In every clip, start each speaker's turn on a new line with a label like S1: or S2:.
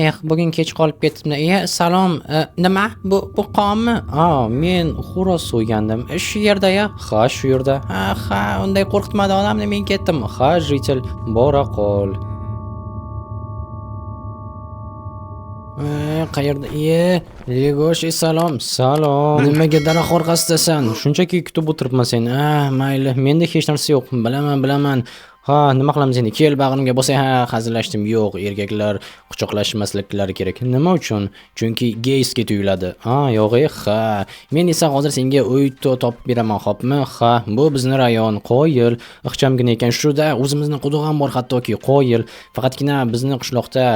S1: Eh, bugun kech qolib ketibman. E, salom. Nima? Bu qonmi? A, men xo'roz so'ygandim. Shu yerda-ya? Ha, shu yerda. Ha, ha, unday qo'rqitmadi odamni, men ketdim. Ha, житель, bora qol. Qayerda? E, Legoshi, salom. Salom. Nimaga daraxt orqasidasan? Shunchaki kutib o'tiribman seni. Ha, mayli, menda hech narsa yo'q. Bilaman, bilaman. Ha, nima qilamiz endi? Kel bag'rimga bosay. Ha, hazillashdim. Yo'q, erkaklar quchoqlashmasliklari kerak. Nima uchun? Chunki geyski tuyuladi. Ha, yo'q, ha. Men esa hozir senga uy topib beraman, xo'pmi? Ha, bu bizni rayon. Qoyil, ixchamgina ekan. Shuda o'zimizni quduq ham bor hattoki, qoyil. Faqatgina bizni qishloqda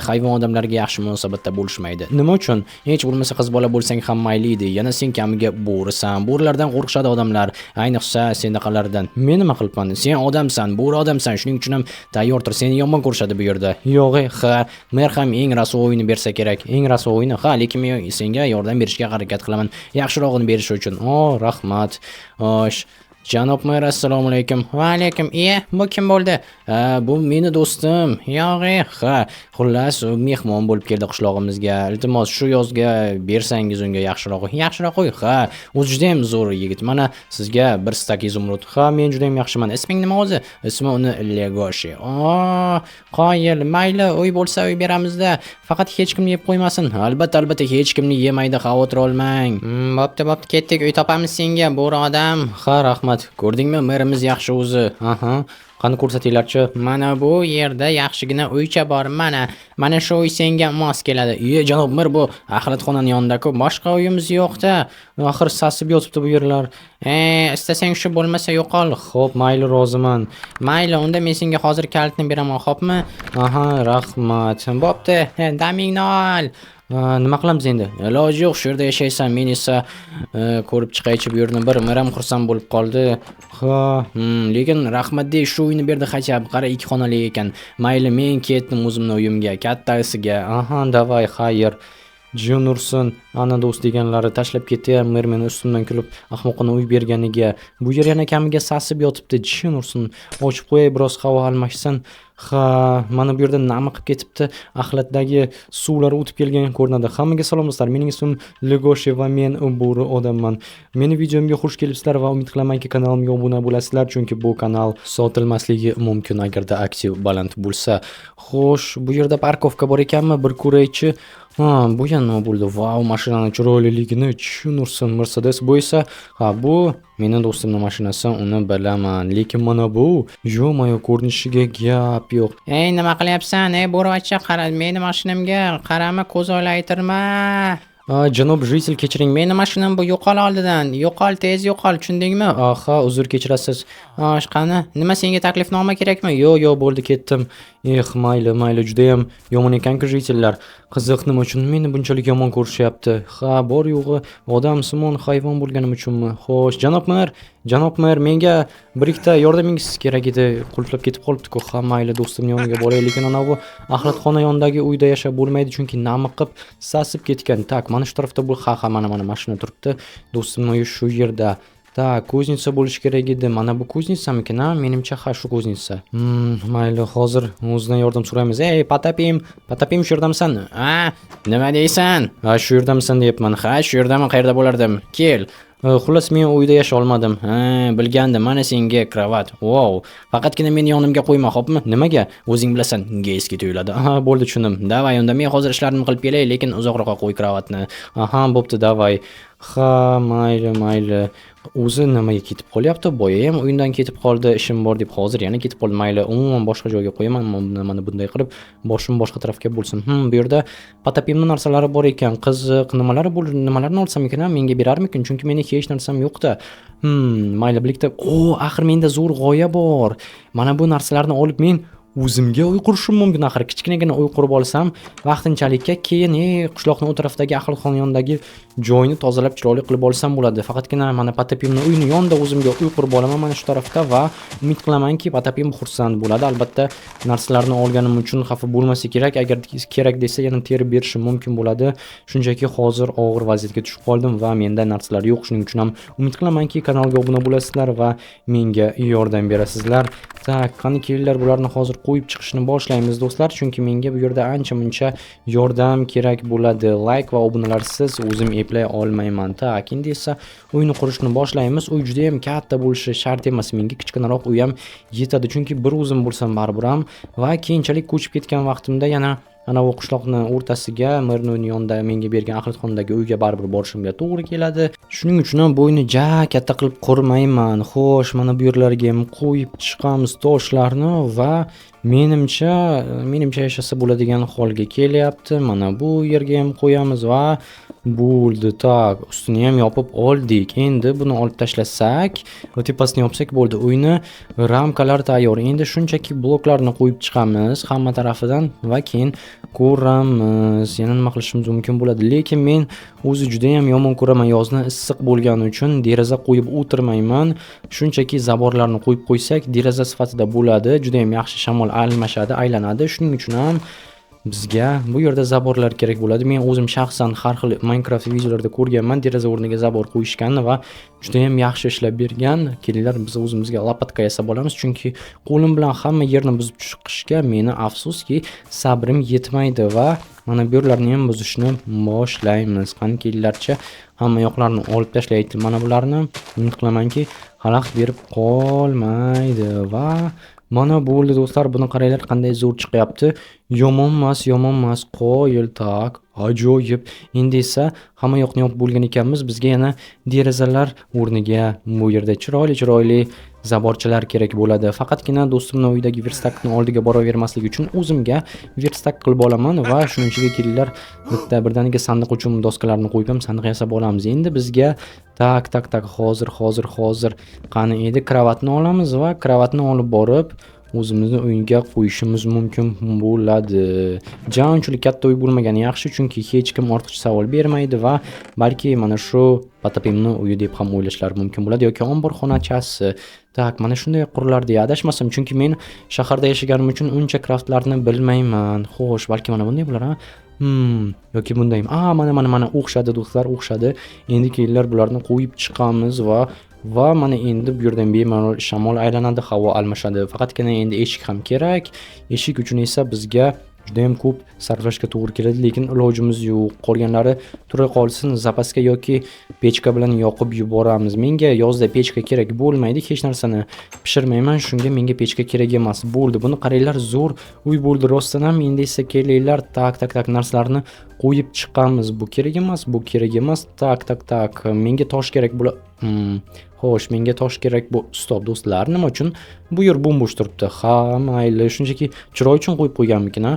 S1: hayvon odamlarga yaxshi munosabatda bo'lishmaydi. Nima uchun? Hech bo'lmasa qiz bola bo'lsang ham mayli edi. Yana sen kamiga bo'risan. Bo'rilardan qo'rqishadi odamlar. Ayniqsa sendaqalardan. Men nima qilibman? Sen odamsan, bo'ri odamsan. Shuning uchun ham tayyor tur. Seni yomon ko'rishadi bu yerda. Yo'q, ha, mer ham eng rasvo o'yini bersa kerak. Eng rasvo o'yini, ha, lekin men senga yordam berishga harakat qilaman. Yaxshirog'ini berish uchun. O, rahmat. Xo'sh. Janob mer, assalomu alaykum. Va alaykum. E, bu kim bo'ldi? Ha, bu meni do'stim. Yo'q, ha. Xullas, u mehmon bo'lib keldi qishlog'imizga. Iltimos, shu yozga bersangiz unga yaxshiroq. Yaxshiroq uy. Ha, o'zi juda ham zo'r yigit. Mana sizga bir стак изумруд. Ha, men juda ham yaxshiman. Isming nima o'zi? Ismi uni Legoshi. O, qoyil, mayli, uy bo'lsa uy beramizda. Faqat hech kimni yeb qo'ymasin. Albatta, albatta hech kimni yemaydi, xavotir olmang. Bo'pti, bo'pti, ketdik, uy topamiz senga, bo'ri odam. Ha, rahmat. Ko'rdingmi, merimiz yaxshi o'zi. Aha. Qani ko'rsatinglarchi. Mana bu yerda yaxshigina uycha bor. Mana, mana shu uy senga mos keladi. Iye, janob mer, bu axlatxonani yonida-ku. Boshqa uyimiz yo'q-da. Axir sasib yotibdi bu yerlar. E, istasang shu bo'lmasa yo'qol. Xo'p, mayli, roziman. Mayli, unda men senga hozir kalitni beraman, xo'pmi? Aha, rahmat. Bo'pti, damingni ol. Nima qilamiz endi? Iloji yo'q, shu yerda yashaysan. Men esa ko'rib chiqaychi bu yerni bir. Mer ham xursand bo'lib qoldi. Ha, lekin rahmat dey, shu uyni berdi хотя бы. Qara, ikki xonali ekan. Mayli, men ketdim o'zimni uyimga, kattasiga. Aha, давай, xayr. Jin ursin, ana do'st deganlari tashlab ketdi mer meni ustimdan kulib ahmoqona uy berganiga. Bu yer yana kamiga sasib yotibdi. Jin ursin. Ochib qo'yay, biroz havo almashsin. Ha, mana bu yerda nima qilib ketibdi? Axlatdagi suvlar o'tib kelgan ko'rinadi. Hammaga salom do'stlar. Mening ismim Legoshi va men bo'ri odamman. Meni videomga xush kelibsizlar va umid qilamanki, kanalimga obuna bo'lasizlar, chunki bu kanal sotilmasligi mumkin agarda aktiv baland bo'lsa. Xo'sh, bu yerda парковка bor ekanmi? Bir ko'raychi. Ha, bu yana nima bo'ldi? Vau, mashinani chiroyliligini jin ursin. Mercedes bu esa, ha, bu meni do'stimning mashinasi, uni bilaman. Lekin mana bu, ё-моё, ko'rinishiga gap yo'q. Ey, nima qilyapsan? Ey, bo'rivachcha, qara, meni mashinamga qarama, ko'z olaytirma. Janob житель, kechiring, meni mashinam bu, yo'qol oldidan. Yo'qol, tez yo'qol, tushundingmi? Aha, uzr, kechirasiz. Xo'sh, qani, nima senga taklifnoma kerakmi? Yo'q, yo'q, bo'ldi, ketdim. Eh, mayli, mayli, judayam yomon ekan-ku житель lar. Qiziq, nima uchun meni bunchalik yomon ko'rishyapti? Ha, bor yo'g'i odamsimon hayvon bo'lganim uchunmi? Xo'sh, janob mer, janob mer, menga bir ikkita yordamingiz kerak edi. Qulflab ketib qolibdi-ku. Ha, mayli, do'stimning yoniga boray, lekin anavi axlatxona yonidagi uyda yashab bo'lmaydi, chunki namiqib sasib ketgan. Так, mana shu tarafda bu, ha, ha, mana, mana mashina turibdi. Do'stimning uyi shu yerda. Так, кузница bo'lishi kerak edi. Mana bu кузница mikin, a? Menimcha, ha, shu кузница. Mayli, hozir o'zidan yordam so'raymiz. Ey, Patapim, Patapim, shu yerdamisan? Ha, nima deysan? Ha, shu yerdamisan deyapman. Ha, shu yerdaman, qayerda bo'lardim? Kel. Xullas, men uyda yasha olmadim. Ha, bilgandim. Mana senga кровать. Wow. Faqatgina meni yonimga qo'yma, xo'pmi? Nimaga? O'zing bilasan, гейский tuyuladi. Aha, bo'ldi, tushundim. Давай, unda men hozir ishlarimni qilib kelay, lekin uzoqroqqa qo'y кровать ni. Aha, bo'pti, давай. Ha, mayli, mayli. O'zi nimaga ketib qolyapti? Boya ham uyimdan ketib qoldi, ishim bor deb, hozir yana ketib qoldi. Mayli, umuman boshqa joyga qo'yaman. Mana bunday qilib boshim boshqa tarafga bo'lsin. Bu yerda Patapimni narsalari bor ekan. Qiziq, nimalari bo'l, nimalarni olsam ekan, menga berarmikin? Chunki meni hech narsam yo'q-da. Mayli, birlikda. O, axir menda zo'r g'oya bor. Mana bu narsalarni olib men o'zimga uy qurishim mumkin axir. Kichkinagina uy qurib olsam vaqtinchalikka, keyin qishloqni u tarafidagi axlatxona yonidagi joyni tozalab chiroyli qilib olsam bo'ladi. Faqatgina mana Patapimni uyini yonida o'zimga uy qurib olaman mana shu tarafda va umid qilamanki, Patapim xursand bo'ladi. Albatta, narsalarni olganim uchun xafa bo'lmasa kerak. Agar kerak desa yana terib berishim mumkin bo'ladi. Shunchaki hozir og'ir vaziyatga tushib qoldim va menda narsalar yo'q. Shuning uchun ham umid qilamanki, kanalga obuna bo'lasizlar va menga yordam berasizlar. Так, qani kelinglar, bularni hozir qo'yib chiqishni boshlaymiz do'stlar, chunki menga bu yerda ancha-muncha yordam kerak bo'ladi. Like va obunalarsiz o'zim eplay olmayman. Так, endi esa uyni qurishni boshlaymiz. Uy juda ham katta bo'lishi shart emas, menga kichkinaroq uy ham yetadi, chunki bir o'zim bo'lsam baribir ham va keyinchalik ko'chib ketgan vaqtimda yana anavi qishloqni o'rtasiga, merni yonida menga bergan axlatxonadagi uyga baribir borishimga to'g'ri keladi. Shuning uchun ham bu uyni ja katta qilib qurmayman. Xo'sh, mana bu yerlarga ham qo'yib chiqamiz toshlarni va menimcha yashasa bo'ladigan holga kelyapti. Mana bu yerga ham qo'yamiz va bo'ldi. Так, ustini ham yopib oldik. Endi buni olib tashlasak va tepasini yopsak bo'ldi. Uyni ramkalar tayyor. Endi shunchaki bloklarni qo'yib chiqamiz hamma tarafidan va keyin ko'ramiz yana nima qilishimiz mumkin bo'ladi. Lekin men o'zi juda ham yomon ko'raman yozni issiq bo'lgani uchun deraza qo'yib o'tirmayman. Shunchaki забор larni qo'yib qo'ysak deraza sifatida bo'ladi. Juda ham yaxshi shamol almashadi, aylanadi. Shuning uchun ham bizga bu yerda забор lar kerak bo'ladi. Men o'zim shaxsan har xil Minecraft videolarda ko'rganman, deraza o'rniga забор qo'yishganini va juda ham yaxshi ishlab bergan. Kelinglar, biz o'zimizga лопатка yasab olamiz, chunki qo'lim bilan hamma yerni buzib chiqishga meni, afsuski, sabrim yetmaydi va mana bu yerlarni ham buzishni boshlaymiz. Qani, kelinglarchi, hamma yoqlarni olib tashlaylik mana bularni. Umid qilamanki, xalaqit berib qolmaydi va mana bo'ldi do'stlar, buni qaranglar qanday zo'r chiqyapti. Yomon emas, yomon emas, qoyil, так, ajoyib. Endi esa hamma yoqni yopib bo'lgan ekanmiz, bizga yana derazalar o'rniga bu yerda chiroyli-chiroyli забор chalar kerak bo'ladi. Faqatgina do'stimni uyidagi верстак ni oldiga boravermaslik uchun o'zimga верстак qilib olaman va shuning ichiga kelinglar bitta birdaniga sandiq uchun doskalarni qo'yib ham sandiq yasab olamiz. Endi bizga так, так, так, hozir, hozir, hozir qani edi, кровать ni olamiz va кровать ni olib borib o'zimizni uyga qo'yishimiz mumkin bo'ladi. Ja unchalik katta uy bo'lmagani yaxshi, chunki hech kim ortiqcha savol bermaydi va balki mana shu Patapimni uyi deb ham o'ylashlari mumkin bo'ladi yoki omborxonachasi. Так, mana shunday qurilardi adashmasam, chunki men shaharda yashaganim uchun uncha craftlarni bilmayman. Xo'sh, balki mana bunday bo'lar, a? Yoki bundaymi? A, mana, mana, mana o'xshadi do'stlar, o'xshadi. Endi kelinglar bularni qo'yib chiqamiz va mana endi bu yerdan bemalol shamol aylanadi, havo almashadi. Faqatgina endi eshik ham kerak. Eshik uchun esa bizga juda ham ko'p sarflashga to'g'ri keladi, lekin ilojimiz yo'q. Qolganlari tura qolsin, запас ga yoki pechka bilan yoqib yuboramiz. Menga yozda pechka kerak bo'lmaydi, hech narsani pishirmayman, shunga menga pechka kerak emas. Bo'ldi, buni qaranglar, zo'r uy bo'ldi rostdan ham. Endi esa kelinglar, так, так, так, narsalarni qo'yib chiqamiz. Bu kerak emas, bu kerak emas. Так, так, так, menga tosh kerak bo'la. Xo'sh, menga tosh kerak bu. Стоп, do'stlar, nima uchun bu yer bo'm-bo'sh turibdi? Ha, mayli, shunchaki chiroy uchun qo'yib qo'yganmikin, a?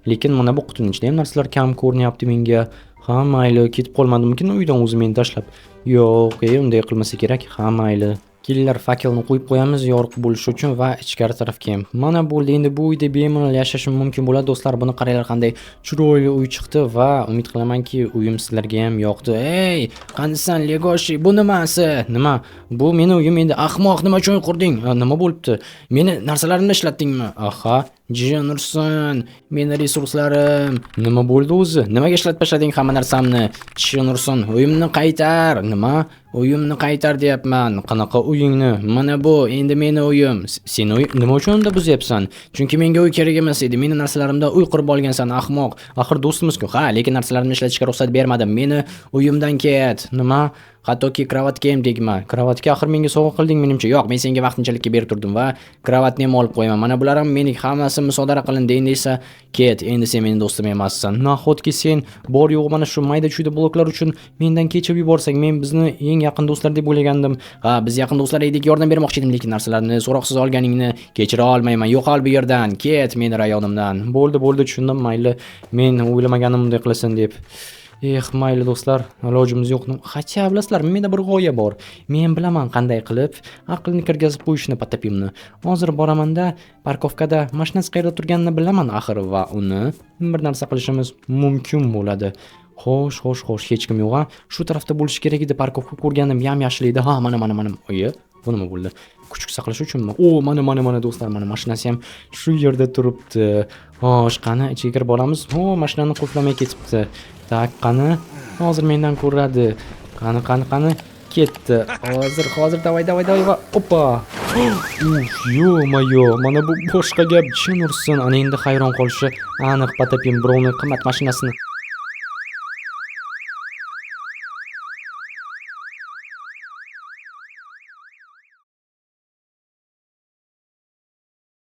S1: Lekin mana bu qutining ichida ham narsalar kam ko'rinyapti menga. Ha, mayli, ketib qolmadimikin uydan o'zi meni tashlab? Yo'q, unday qilmasa kerak. Ha, mayli. Kelinglar, факел ni qo'yib qo'yamiz yorug' bo'lishi uchun va ichkari tarafga ham. Mana bo'ldi, endi bu uyda bemalol yashashim mumkin bo'ladi do'stlar. Buni qaranglar qanday chiroyli uy chiqdi va umid qilamanki, uyim sizlarga ham yoqdi. Ey, qanisan Legoshi, bu nimasi? Nima? Bu meni uyim endi. Ahmoq, nima uchun qurding? Nima bo'libdi? Meni narsalarimni ishlatdingmi? Aha, jin ursin, meni resurslarim. Nima bo'ldi o'zi? Nimaga ishlatib tashlading hamma narsamni? Jin ursin, uyimni qaytar. Nima? Uyimni qaytar deyapman. Qanaqa uyingni? Mana bu endi meni uyim. Seni uy nima uchun unda buzyapsan? Chunki menga uy kerak emas edi. Meni narsalarimdan uy qurib olgansan, ahmoq. Axir do'stimiz-ku. Ha, lekin narsalarimni ishlatishga ruxsat bermadim. Meni uyimdan ket. Nima? Hattoki кровать ga ham tegma. Кровать ga axir menga sovg'a qilding menimcha. Yo'q, men senga vaqtinchalikka berib turdim va кровать ni ham olib qo'yaman. Mana bular ham meniki, hammasi musodara qilindi. Endi esa ket. Endi sen meni do'stim emassan. Nahotki sen bor yo'g'i mana shu mayda-chuyda bloklar uchun mendan kechib yuborsang, men bizni eng yaqin do'stlar deb o'ylagandim. Ha, biz yaqin do'stlar edik, yordam bermoqchi edim, lekin narsalarni so'roqsiz olganingni kechira olmayman. Yo'qol bu yerdan. Ket meni rayonimdan. Bo'ldi, bo'ldi, tushundim, mayli. Men o'ylamagandim bunday qilasan deb. Eh, mayli do'stlar, ilojimiz yo'q. Хотя, bilasizlar, menda bir g'oya bor. Men bilaman qanday qilib aqlni kirgazib qo'yishni Patapimni. Hozir boramanda парковка da mashinasi qayerda turganini bilaman axir va uni bir narsa qilishimiz mumkin bo'ladi. Xo'sh, xo'sh, xo'sh, hech kim yo'q a? Shu tarafda bo'lishi kerak edi, парковка ko'rganim yam-yashil edi. Ha, mana, mana, mana. Oyi, bu nima bo'ldi? Kuchuk saqlash uchunmi? O, mana, mana, mana do'stlar, mana mashinasi ham shu yerda turibdi. Xo'sh, qani ichiga kirib boramiz. O, mashinani qulflamay ketibdi. Так, qani? Hozir mendan ko'radi. Qani, qani, qani? Ketdi. Hozir, hozir, давай, давай, давай va oppa. Uf, ё-моё, mana bu boshqa gap, jin ursin. Ana endi hayron qolishi aniq Patapim birovni qimmat mashinasini.